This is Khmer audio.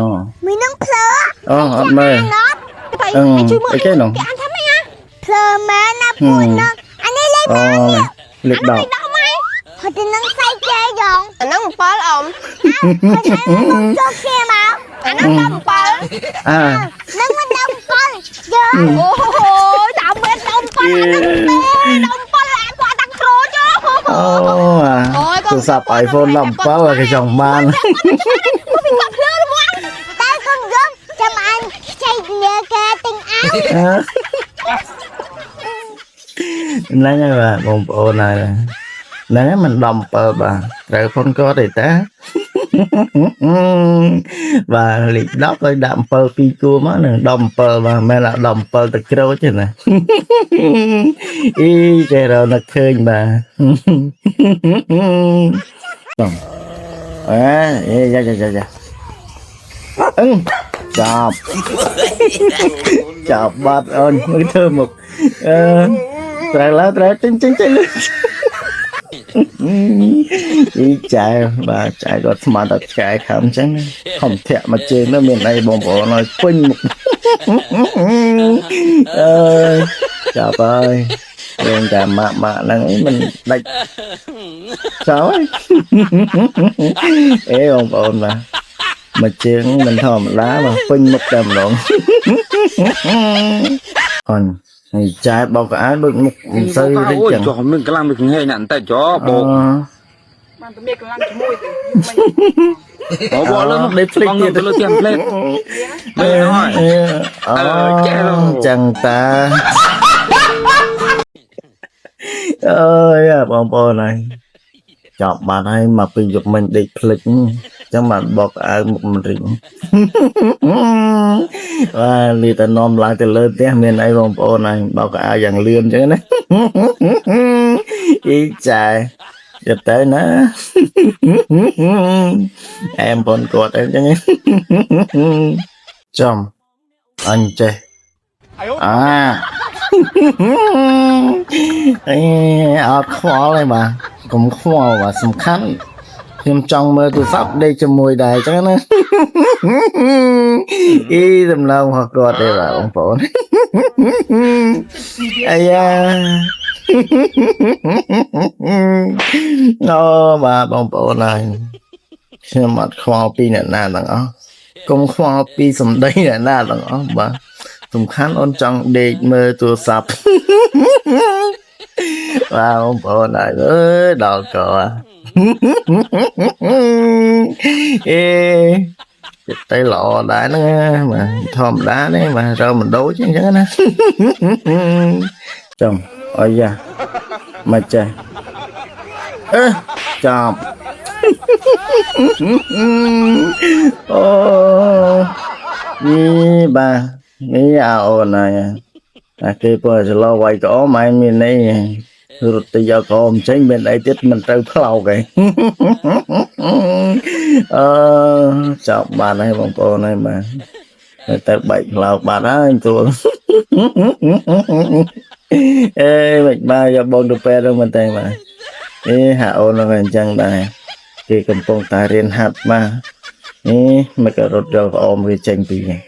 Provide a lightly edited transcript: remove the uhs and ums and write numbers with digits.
អូ មីនឹងភ្លើ អូអត់មើល ណត់ ទៅ អឺ ឯងជួយមើល អីគេនោះ គេអានថាម៉េចណា ភ្លើមែនណាពូនឹងអានេះលេខ អូលេខ10 ដកម៉ែ ហត់នឹងសៃគេយ៉ង អាហ្នឹង7អ៊ំ ចូលគ្នាមក អាហ្នឹង17 អា នឹងមិនដល់7យើ អូតាមមែន17អាហ្នឹងទេ17អាគាត់តាំងក្រូច អូអាទូរស័ព្ទ iPhone 17គេចង់បាន ពីគាត់ភ្លើហ្មង តែកុំយំចាំអញខ្ចីគ្នាគេទិញអាវ ហ្នឹងហើយបាទបងប្អូនហើយហ្នឹងហើយមិន17បាទត្រូវផុនគាត់ទេតាបាទលេខ10ឲ្យដាក់7ពីរគួរមកនឹង17បាទមិនមែនដាក់17ទៅក្រូចទេណាអីចេះរកនឹកឃើញបាទបងអេអេយ៉ាយ៉ាយ៉ាយ៉ាអឹងចាប់ចាប់បាត់អូនមើលធ្វើមុខអឺត្រូវឡើយត្រូវចេញចេញចេញអីចែបាទចែគាត់ស្មានតែឆ្កែខំអញ្ចឹងខំធាក់មកជើងនោះមានអីបងប្អូនឲ្យពេញមុខអើយចាប់ហើយរឿងតែម៉ាក់ម៉ាក់ហ្នឹងអីមិនដាច់ចោលអេបងប្អូនបាទមកជើងមិនធម្មតាបាទពេញមុខតែម្ដងអូនហើយចែបោកកៅអៅដូចមុខមិនសូវរិច អូយ ចឹង ចុះមានកលាំងវាកង្ហេណាក់បន្តិចចុះបោក បានតែមានកម្លាំងជាមួយទេ បោកបោកលើមក ដេកភ្លេចទៀត ទៅលើផ្ទះផ្លេត អឺ អឺ អូ ចេះឡូ ចឹងតាអើយអាបងប្អូនហើយចប់បាត់ហើយមកពីយប់មិញដេកភ្លេចចឹងបានបកអៅមុខមិនរិចបាទលីតែនាំឡើងទៅលើផ្ទះមានអីបងប្អូនហើយបកអៅយ៉ាងលឿនចឹងណាអ៊ីចែចិត្តទៅណាអែមប៉ុនគាត់អីចឹងចំអញចេះអាអេអត់ខ្វល់ទេបាទកុំខ្វល់បាទសំខាន់ខ្ញុំចង់មើលទូរស័ព្ទដេកជាមួយដែរចឹងណាអីសំឡងរបស់គាត់ទេបាទបងប្អូនអាយ៉ាអូបាទបងប្អូនហើយខ្ញុំអត់ខ្វល់ពីអ្នកណាទាំងអស់កុំខ្វល់ពីសម្ដីអ្នកណាទាំងអស់បាទសំខាន់អូនចង់ដេកមើលទូរស័ព្ទបាទបងប្អូនហើយអើយដល់កអេចិត្តទៅល្អដែរហ្នឹងណាបាទធម្មតាទេបាទរើមិនដូចអញ្ចឹងណាចំអីយ៉ាមកចេះអឺចាប់អូនេះបាទនេះអាអូនហើយអាគេពើចលោវាយកអមឯងមានអីរត់ទៅយកកអមចេញមានអីទៀតមិនត្រូវផ្លោកឯងអឺចាប់បានហើយបងប្អូនហើយបាទទៅបែកផ្លោកបាត់ហើយទួលអេមិនបាទយកបងទៅពេទ្យហ្នឹងមែនទេបាទអេហាអូនហ្នឹងអញ្ចឹងដែរគេកំពុងតែរៀនហាត់បាទនេះមិនក៏រត់យកក្អមវាចេញពីនេះ